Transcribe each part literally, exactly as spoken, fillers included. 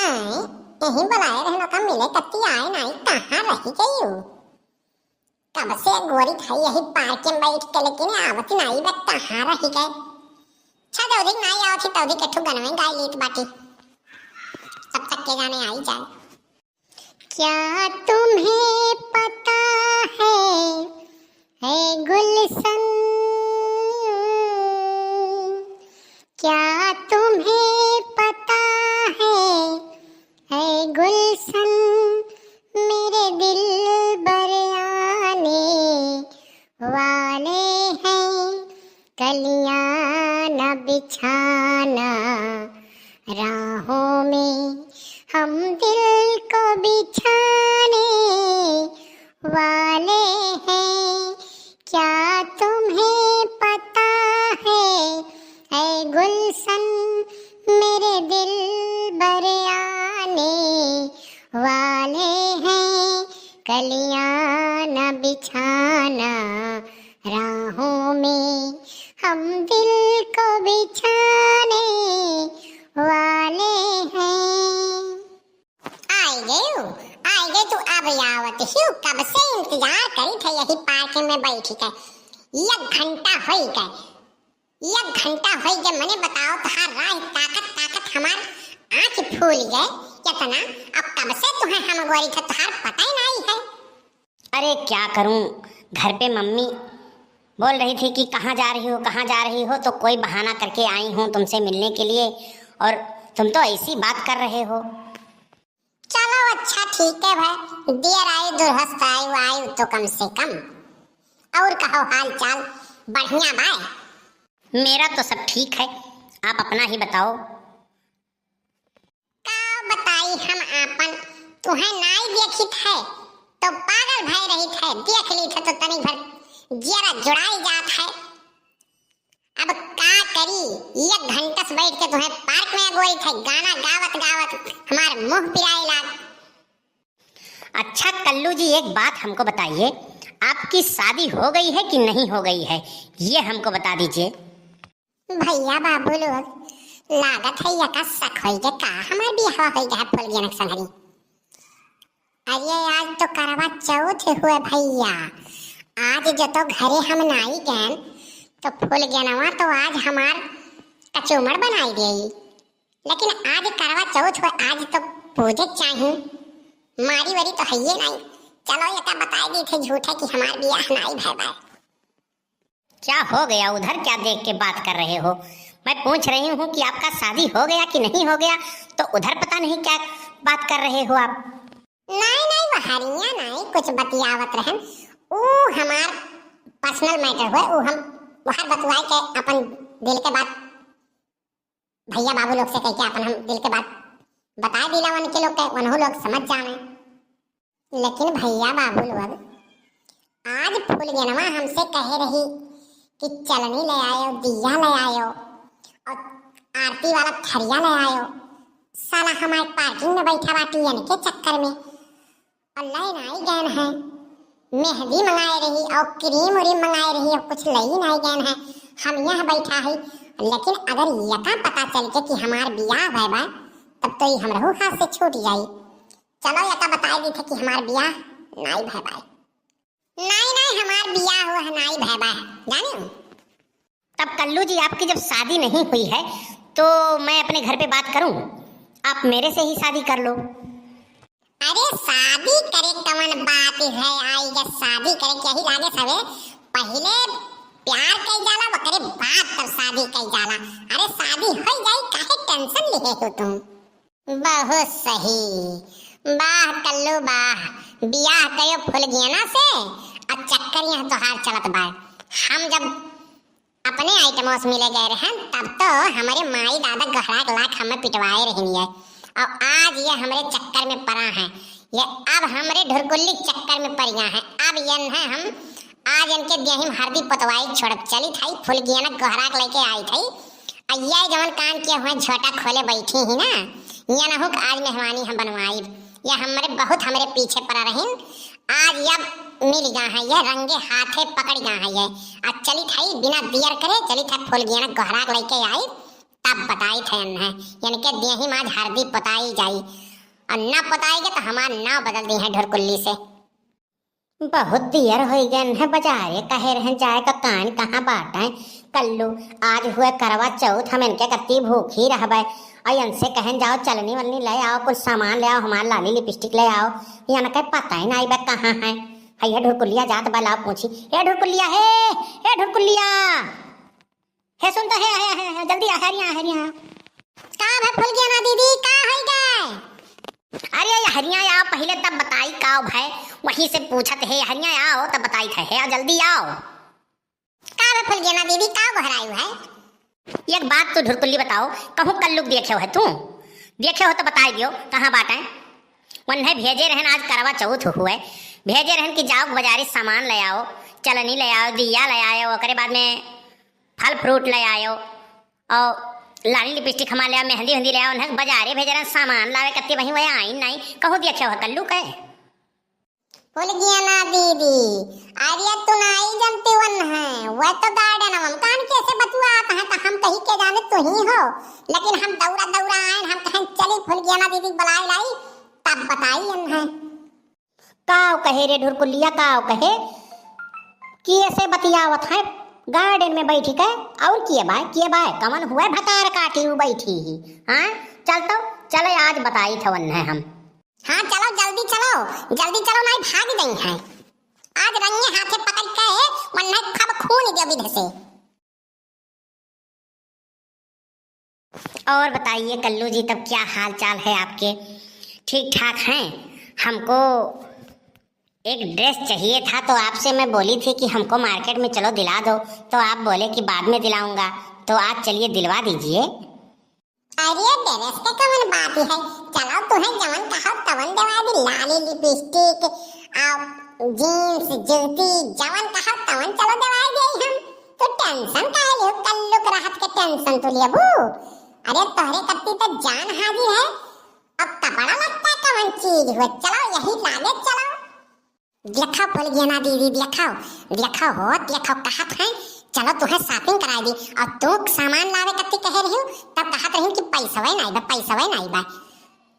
आए, यही बुलाए रहनो का मिले कत्ती आए नाई, कहाँ रही गई हो? कब से गोरी थाई यही पार्क में बैठ के, लेकिन आवत नाई बा, कहाँ रही गए? अच्छा, जल्दी नाई आवत ही, तल्दी के ठू गनवे गाय लीत बाटी। तब तक के जाने आई जाए। क्या तुम्हें पता है, है गुलशन, क्या तुम्हें पता है, है गुलशन, मेरे दिलबर आने वाले हैं, कलियां न बिछाना राहों में, हम दिल को बिछाने वाले हैं। क्या तुम्हें पता है, ऐ गुलशन, मेरे दिलबर आने वाले हैं, कलियां न बिछाना राहों में, हम दिल को बिछाने वाले हैं। आई गयू, आई गयू, तू अब आवत हियू, कब से इंतजार करी थे यही पार्क में बैठ के। एक घंटा होई गए, एक घंटा होई गए, मने बताओ, तोहार राह ताकत ताकत हमार आँख फूल गए। इतना, अब कब से तुम्हें हम गोरी थे, तोहार पता ही नहीं है। अरे क्या करूं, घर पे मम्मी बोल रही थी कि कहाँ जा रही हो, कहाँ जा रही हो, तो कोई बहाना करके आई हूँ तुमसे मिलने के लिए, और तुम तो ऐसी बात कर रहे हो। चलो अच्छा ठीक है भाई, देर आई दुरस्त आई, आई तो कम से कम। और कहो हाल चाल बढ़िया बाय? मेरा तो सब ठीक है, आप अपना ही बताओ। का बताई हम आपन, तुहें नाई देखित है तो पागल भय रहित है, देख लीत है तो तनी भर जियरा जुड़ाई जात है। अब का करी, एक घंटा से बैठ के तुहें पार्क में अगोरित है, गाना गावत गावत हमार मुंह पिराए लाग। अच्छा कल्लू जी, एक बात हमको बताइए, आपकी शादी हो गई है कि नहीं हो गई है, ये हमको बता दीजिए। भैया बाबू लोग, लागत है यका शक होई गे का हमार बियाह होई गे है फुलगेनक संगरी। अरे आज तो करवा चौथ हुए भैया, आज जो तो घरे हम नाई गएन तो फुलगेनवा तो आज हमार कचूमर बनाई देई, लेकिन आज करवा चौथ हुए, आज तो पूजे चाही, मारी वारी तो हइये नाई। चलो यका बताई दी थे झूठे कि हमार बियाह नाई भय बाय। क्या हो गया, उधर क्या देख के बात कर रहे हो? मैं पूछ रही हूँ कि आपका शादी हो गया कि नहीं हो गया, तो उधर पता नहीं क्या बात कर रहे हो आप। नहीं, नहीं, वो हरिया नहीं, कुछ बतियावत रहन। ऊ हमार personal matter हुए, ऊ हम बाहर बतुआए के अपन दिल के बात भैया बाबू लोग से कह के अपन हम दिल के बात बता दिला उनके लोग के, उन्हों लोग समझ जावे। लेकिन भैया बाबू लोग, आज फुलगेनवा हमसे कहे रही कि चलनी ले आयो, दिया ले आयो और आरती वाला थरिया ले आयो। साला हमारे पार्किंग में बैठा बाटी इनके चक्कर में। और ले नाई गएन है, मेहंदी मंगाए रही और क्रीम उरीम मंगाए रही और कुछ ले नाई गएन है। हम यहाँ बैठा है, लेकिन अगर यका पता चल के कि हमार बियाह भय बा, तब तो ये हमरहू हाथ से छूट जाई। चलो, यका बताए दी थे कि हमार बियाह नाई भय बाय। नाई, नाई, हमार बियाह हुआ है, नाई भय बाय, जाने हो? तब कल्लू जी, आपकी जब शादी नहीं हुई है, तो मैं अपने घर पे बात करूं? आप मेरे से ही शादी कर लो। अरे, शादी करे कवन बात है, आई गे शादी करे के यही लागे सबे, पहिले प्यार कई जाला, ओकरे बाद तब शादी कई जाला। अरे, शादी हो जाई, काहे tension लिहे हो तुम? बहुत सही। वाह कल्लू वाह, बियाह कयो फुलगेना से, आ चक्कर यहाँ तोहार चलत बा। हम जब अपने आइटमों से मिले गए रहन, तब तो हमरे माई दादा गहरा के लाख हमें पिटवाए रहनी है। और आज ये हमरे चक्कर में पड़ा है, ये अब हमरे ढुरकुल्ली चक्कर में पड़ गया है। अब ये है हम आज इनके देही में हरदी पोतवाई छोड़ब। चलित हई फुलगेना गोहरा के लेके आइत हई। आ ये जवन कान के हुए झोटा खोले बैठी ही ना, ये नहुक आज मेहमानी हम बनवाइब। ये हमरे बहुत हमरे पीछे पड़ा रहिन, आज अब मिल गया है, ये रंगे हाथे पकड़ गया है ये। आ चलित हई बिना दियर करे, चलित है फुलगेना गोहरा के लेके आइब। तब बताइत है एन्है, एनके देही मा आज हरदी पोताई जाई, और ना पोताई गे तो हमार नाव बदल दिहैं ढुरकुल्ली से। बहुत देर होइ गए एन्है बजारे, कहे रहेन जाए का कान कहाँ बाटै। कल्लू, आज हुए करवा चौथ, हम एनके कत्ती भूखी रहबै, और एनसे कहेन जाओ चलनी वलनी लै आओ, कुछ सामान लै आओ, हमार लाली लिपस्टिक लै आओ, एनके पता ही नाई बा कहाँ है। है ये ढुरकुल्लिया जात बा, लाओ पूछी, ए ढुरकुल्लिया, हे, ए ढुरकुल्लिया, हे सुन तो, हे, हे, हे, हे, जल्दी आ, हेरिया, हेरिया। का भै फुलगेना दीदी, का होइ गए? अरे हेरिया आओ पहिले तब बताई का भै, वहीं से पूछत है, हेरिया आओ तब बताइत है, आओ जल्दी आओ। का भै फुलगेना दीदी, का गोहरायु है? एक बात तू ढुरकुल्ली बताओ, कहूँ कल्लू क देखे हो है तू? देखे हो तो बताई दियो, कहाँ बाटै? वन्है भेजे रहेन आज करवा चौथ हुए, भेजे रहेन कि जाओ बजारे सामान लै आओ, चलनी लै आओ, दिया लै आओ, ओकरे बाद में फल फ्रूट लै आयो, और लाली लिपस्टिक हमार लै आओ, मेहंदी वेहंदी लै आओ, उन्हें बजारे भेजे रहेन सामान लावे कत्ती, वहीं वह आइन नाई, कहूँ देखे हो कल्लू के? फुलगेना दीदी, अरे तू नाई जनती वन्है, वह तो गार्डन हम कान के से बतुआत है, तो हम कही के जाने तू ही हो, लेकिन हम दौड़ा दौड़ा आए, हम कहेन चली फुलगेना दीदी बुलाए लाई, तब बताई एन्है। काव कहे रे ढुरकुल्लिया, काव कहे? किए से बतियावत है गार्डन में बैठी के? और किए बाय, किए बाय? कवन हुए भतार काटी उ बैठी ही? हाँ, चल तो, चले आज बताइत है वन्है हम। हाँ, चलो, जल्दी चलो, जल्दी चलो, नाई भाग गई है। आज रंगे हाथे पकड़ के वन्है खब खून दे विधे से। और बताइए कल्लू जी, तब क्या हाल चाल है आपके? ठीक ठाक हैं? हमको एक ड्रेस चाहिए था, तो आपसे मैं बोली थी कि हमको मार्केट में चलो दिला दो, तो आप बोले कि बाद में दिलाऊंगा, तो आज चलिए दिलवा दीजिए। अरे ड्रेस के कवन बात है, चलो तुहैं जवन कहो तवन देवाई दी, लाली लिपस्टिक, आ, जींस, जूती, जवन कहो तवन चलो देवाई दी हम। तू टेंशन काहे लियो, कल्लू के रहत के टेंशन तू लेबू? अरे तोहरे कत्ती तो जान हाजिर है, अब कपड़ा लत्ता कवन चीज हुए, चलो यही लागे चलो। देखो फुलगेना दीदी, देखो, देखो हो, देखो कहत है, चलो तुहैं shopping कराई दी। और तू सामान लावे कत्ती कहे रही, तब कहत रही कि पैसवे नाई बा, पैसवे नाई बा।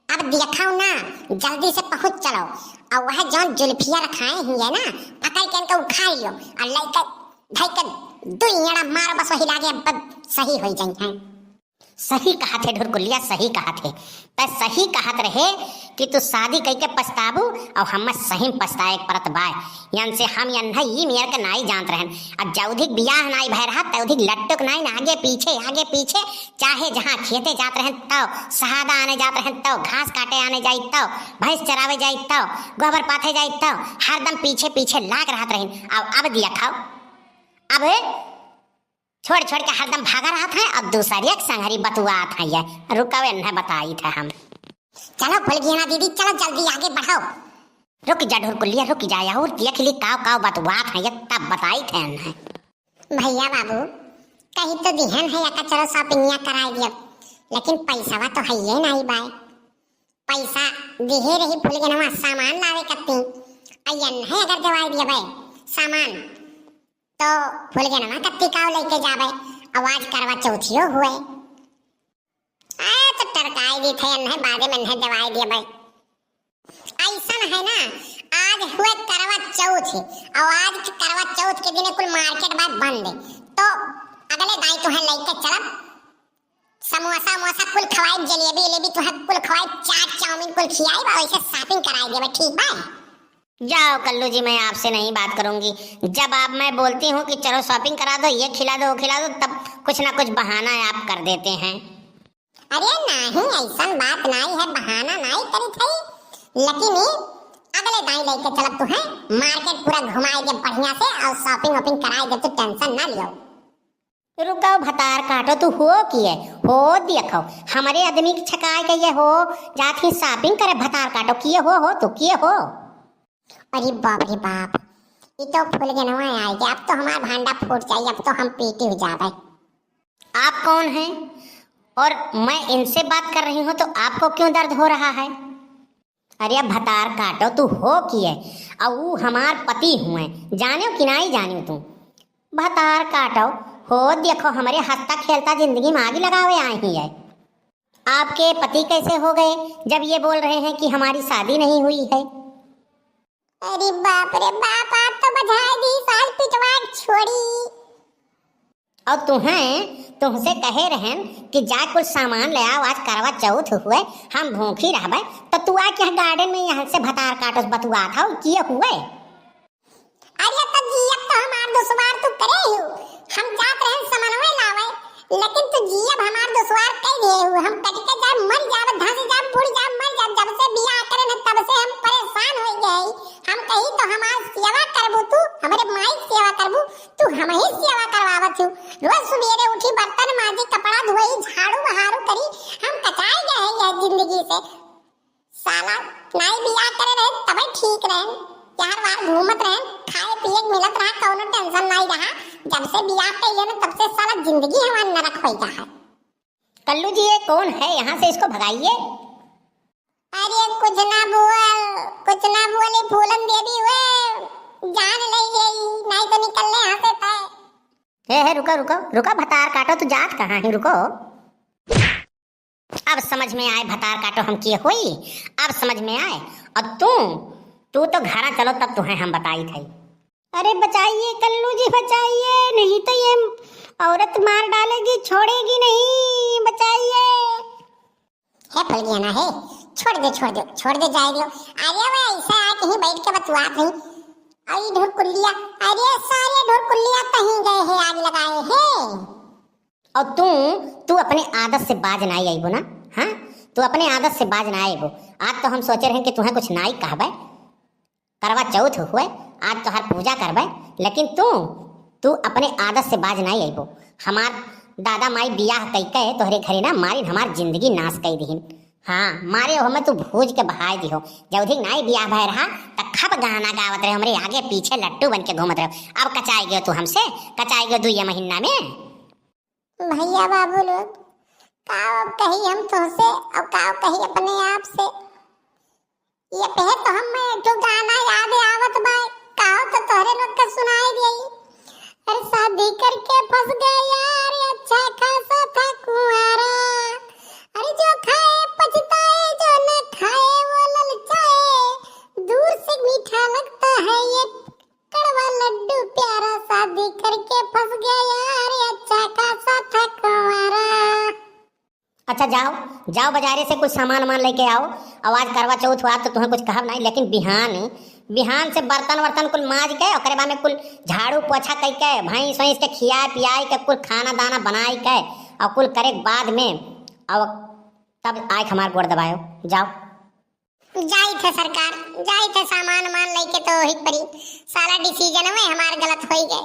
अब देखो ना, जल्दी से पहुँच चलो। और वह जौन जुल्फिया रखाए ही है ना, पकड़ के इनका उखाड़ लियो और लइके धइके दुई एड़ा मारो, बस वही लागे अब सही होइ जाई हैं। सही कहत है ढुरकुलिया, सही कहत है। तै सही कहत रहे कि तू शादी कइके पछताबू, और हमें सही में पछताए के परत बाय। यन से हम यन्हा ई मेर के नाई जानत रहन। आ जौधिक बियाह नाई भय रहा, तौधिक लट्टुक नाई ना, आगे पीछे, आगे पीछे, चाहे जहाँ खेते जात रहन तौ, शहादा आने जात रहन तौ, घास काटे आने जाई तौ, भैंस चरावे जाई तौ, गोबर पाथे जाई तौ, हरदम पीछे पीछे लाग रहत रहन। अब, अब दिया खाओ, अब छोड़ छोड़ के हरदम भागा रहत है, अब दूसर एक संगरी बतुआत है ये। रुकवे न बताइत है हम। चलो फुलगेना दीदी, चलो जल्दी आगे बढ़ो। रुक जा ढुरकुलिया, रुक जा, और देख ली काव काव बतुआत है ये, तब बताइत है न। भैया बाबू, कही तो दिहन है या चलो shoppingया कराई दिया, लेकिन पैसावा तो है ये नाई बाय। पैसा दिहे रही फुलगेनवा सामान लावे कत्ती, अय्यन है अगर देवाई दिया बाय सामान, तो फुलगेनवा कत्ती काव लइके जाबे, अउ आज करवा चौथियो हुए। आ, तो टरकाई दी थे, एन्हे बादे में एन्हे देवाई दिया बाय। अइसन है ना, आज हुए करवा चौथ, अउ आज के करवा चौथ के दिने कुल market बाय बंद, तो अगले दाई तुहे लइके चलब, समोसा उमोसा कुल खवाई, जलेबी उलेबी तुहे कुल खवाई, चाट चाउमीन कुल खियाई बा, वैसे shopping कराई देबे, ठीक बा? जाओ कल्लू जी, मैं आपसे नहीं बात करूंगी। जब आप, मैं बोलती हूँ कि चलो shopping करा दो, ये खिला दो, वो खिला दो, तब कुछ ना कुछ बहाना आप कर देते हैं। अरे नहीं, ऐसन बात नहीं है, बहाना नहीं करी थी, लेकिन ई अगले दाई लेके चलब तुहे market पूरा घुमाई दे बढ़िया से और shopping वॉपिंग कराई दे, तू tension ना लियो। रुको भतार काटो, तू हो किए? हो देखो, हमरे आदमी के छकाए के ये हो, जात ही shopping करे भतार काटो, किए हो, हो तू किए हो? अरे बाप रे बाप, ई तो फुलगेनवा आए गए, अब तो हमार भांडा फूट जाई, अब तो हम पीटी हो जाबे। आप कौन हैं और मैं इनसे बात कर रही हूँ तो आपको क्यों दर्द हो रहा है? अरे भतार काटो, तू हो किए? अउ ऊ हमार पति हुए, जानेउ कि नाई जानेउ तू? भतार काटो, हो देखो, हमरे हँसता खेलता जिंदगी में आगी लगावे आई ही है। आपके पति कैसे हो गए जब ये बोल रहे हैं कि हमारी शादी नहीं हुई है? अरे बाप रे बाप, आप तो बजाय दी सास पिटवा के छोड़ी। और तुहें, तुहसे कहे रहन कि जा कुल सामान ले आओ, आज करवा चौथ हुए, हम भूखी रहबे, तो तू आके यहाँ garden में यहाँ से भतार काटस बतुआत हौ, किए हुए? अरे तो जियब तो हमार दुश्वार तू करे ही, हम जात रहन समनवे लावे, लेकिन तू जियब हमार दुश्वार कई दे हु, हम कट के जाब, मर जाब, धंस जाब, बुड़ जाब, मर जाब। जब से बियाह करे न तब से हम परेशान हो गए। हम कही तो हमार सेवा करबू तू, हमरे माई के सेवा करबू, तू हमही सेवा करवावत हु। रोज सुबेरे उठी, बर्तन माजी, कपड़ा धोई, झाड़ू बहारू करी, हम कचाई गए हैं यह जिंदगी से। साला नाई बियाह करे रहे तबे ठीक रहे, यार वार घूमत रहे, खाए पिए के मिलत रहा, कौनो tension नाई रहा। जब से बियाह कइले ना तब से साला जिंदगी हमार नरक होइ गया है। कल्लू जी, ये कौन है? यहाँ से इसको भगाइए। अरे कुछ ना बोल, कुछ ना बोले, फूलन देवी हुए, जान ले गई, नाई तो निकल ले यहाँ से तय। हे, हे, रुको, रुको, रुको, भतार काटो, तू जात कहाँ है, रुको। अब समझ में आए भतार काटो हम किए होई, अब समझ में आए। और तू, तू तो घरा चलो तब तुहें हम बताई थई। अरे बचाइए कल्लू जी, बचाइए, नहीं तो ये औरत मार डालेगी, छोड़ेगी नहीं, बचाइए। हे फुलगियाना, हे, छोड़ दे, छोड़ दे, छोड़ दे, जाए दियो। अरे वो ऐसा आके ही बैठ के बतुआत रही। आई ढुरकुल्लिया, अरे सारे ढुरकुल्लिया कहीं गए हैं, आग लगाए हैं। और तू, तू अपने आदत से बाज नाई आइबो ना, हाँ? तू अपने आदत से बाज ना आइबो। आज तो हम सोचे रहे कि तुहें कुछ नाई कहबे, करवा चौथ हुए, आज तोहार पूजा करबे, लेकिन तू, तू अपने आदत से बाज नाई आइबो। हमार दादा माई बियाह कई के तोहरे घरे ना मारिन, हमार जिंदगी नाश कई दिहिन। हाँ, मारे ओहमे तू भूज के बहाय दिहो। जौधिक नाई बियाह भय रहा, त खप गाना गावत रहे, हमरे आगे पीछे लट्टू बन के घूमत रहे। अब कचाई गयो तू हमसे, कचाई गयो दुइया महीना में। भैया बाबू लोग, का अब कही हम तोहसे, अब का कही अपने आप से। ये पे तो हम एक ठो गाना याद आवत बा, कहो तो तोहरे लोग के सुनाई देई। अरे शादी करके फंस गए यार, अच्छा खासा था कुंवारा। अरे जो खाए पछताए, जो न खाए वो ललचाए। दूर से मीठा लगता है ये कड़वा लड्डू प्यारा, शादी करके फंस गया यार, अच्छा खासा था कुंवारा। अच्छा जाओ, जाओ बाजारे से कुछ सामान वामान लेके आओ। और आज करवा चौथ हुआ तो तुहें कुछ कहब नहीं, लेकिन बिहान, बिहान से बर्तन वर्तन कुल माज के, ओकरे बाद में कुल झाड़ू पोछा कई के, भैंस वैंस के खिया पियाई के, कुल खाना दाना बनाई के, और कुल करे के बाद में, और तब आए हमार गोड़ दबायो। जाओ। जाई थे सरकार, जाई थे सामान मान लेके तो वही परी। साला decision में हमार गलत होई गए।